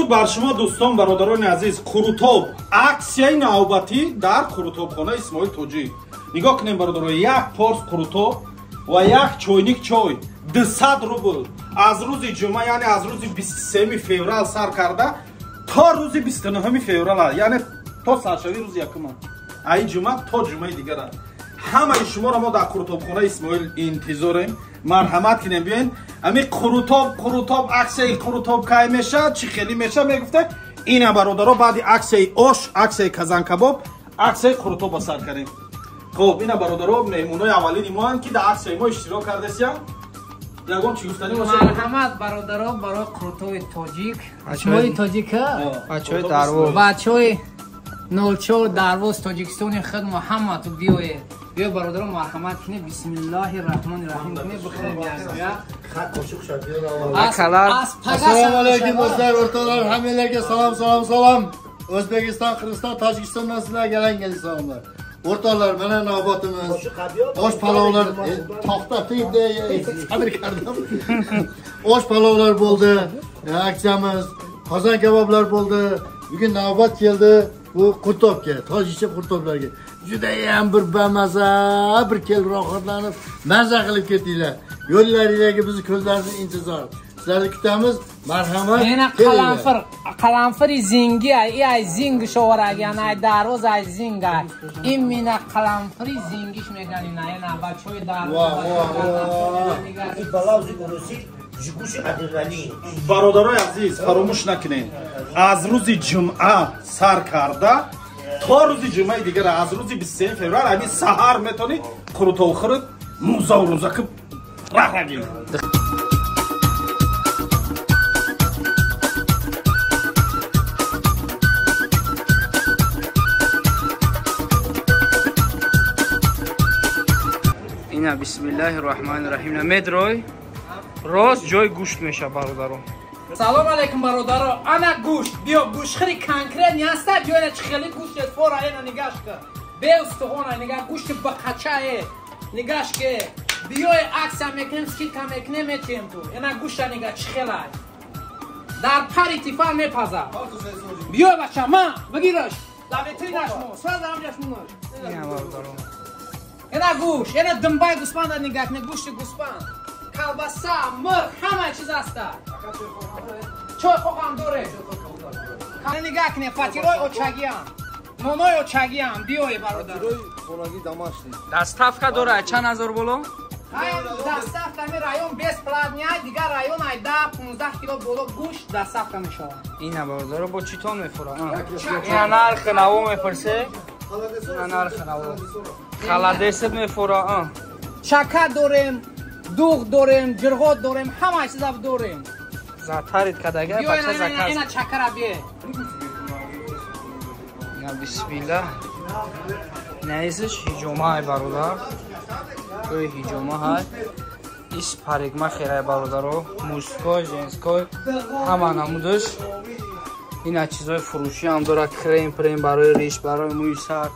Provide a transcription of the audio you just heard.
Дуруд бар шумо дӯстон, бародарони азиз. Қурутоб аксияи навбатӣ дар Қурутобхонаи Исмоил Тоҷик. Нигоҳ кунем, бародаро, як порс қурутоб ва як чойник чой 200 рубл. Аз рӯзи ҷумъа, яъне аз рӯзи 23 феврал сар карда то рӯзи 29 феврал, яъне то саршавии рӯзи якума. Ай ҷумъа то ҷумъаи дигара. Ҳамаи шуморо мо дар Қурутобхонаи Исмоил интизорем. Марҳамат кунем, биёен. Ами қурутоб аксияи қурутоб кай мешавад, чӣ хеле мешавад мегуфта. Ина бародаро, баъди аксияи ош, аксияи казанкабоб, аксияи қурутоб ба сар кардем. Хоб, ина бародаро, меҳмонои аввалини моанд, ки дар аксияи мо иштирок кардасиянд. Ягон чӣ гуфтанӣ бошад? Марҳамат, бародаро, барои қурутоби тоҷик, Исмоили тоҷика, бачаҳои Дарвоз, бачаҳои 04 Дарвоз, Тоҷикистони худ, Муҳаммад, биёед. Биё бародаро, марҳамат кунед. Бисмиллаҳи раҳмони раҳим кунед, бихӯрем якҷоя. Assalomu alaykum do'stlar, o'rtoqlar, hammanglarga salom, salom, salom. O'zbekiston, Qirg'iziston, Tojikistondan sizlarga yangi salomlar. O'rtoqlar, mana navbatimiz. Osh palovlar to'xtatib sabr qildim. Osh palovlar bo'ldi, aksiyamiz, qozon kaboblar bo'ldi. Bugun navbat keldi bu qurtobga, tojikcha qurtoblarga. Judayam bir bamaza, bir kel rohatlanib, maza qilib ketinglar. Yo'llaringizga bizni ko'zlarimiz intizor. Sizlarni kutamiz. Marhamat. Yana qalamfir, qalamfiri zingi, ay zingi sho'ragan, ay Darvoz, ay zinga. Именно qalamfiri zingish meganina, yana bachoy Darvoz. Бародарои азиз, фаромӯш накунед. Аз рӯзи ҷумъа сар карда то рӯзи ҷумъаи дигар, аз рӯзи 23 феврал, ҳамин саҳар метавонӣ қурутоб хӯрд, муза рӯза ки раҳ рагӣ. Ина бисмиллаҳи раҳмони раҳим. Медрой рост ҷои гӯшт меша, бародаро. Салом алейкум, бародаро. Ана гӯшт, биё гӯштхӯри конкрет неста, биё ина чихели гӯшт фора, ина нигаш ка. Бе устухона нига гӯшти бақачае. Нигаш ке. Биёй аксия мекунем, скидка мекунем, метием ту. Ина гӯшта нига чихелай. Дар пари тифа мепаза. Биё бача, ма бигираш. Дар витринаш мо, сразу ҳамҷаш мунаш. Ина бародаро. Ина гӯшт, ина думбаи гӯспанда нига кне, гӯшти гӯспанд. Колбаса, мирғ, ҳама чиз аста. Чой хоҳам доре. Нигоҳ кунед, фатирои очагиам, нонои очагиам, биёе бародар. Доставка дора чанд ҳазор боло? Доставка ми район бесплатный, дигар район ай 10-15 кило боло гӯшт доставка мешавад. Ина бародаро, бо читон мефура? Ина нархи наво мепурсе? Ина нархи наво. Халадесет мефура. Шакар дорем, дуғ дорем, ҷирғот дорем, ҳама чиза дорем. Затарид кадага бача заказ. Ина чакара бие. Ина бисмилла. Наизш ҳиҷома ай бародар. Ҷои ҳиҷома ҳай. Ис парикмахер ай бародаро, мужской, женской, ҳама намудаш. Ина чизои фурӯшӣ ҳам дорад, крем, прем барои риш, барои мӯи сар.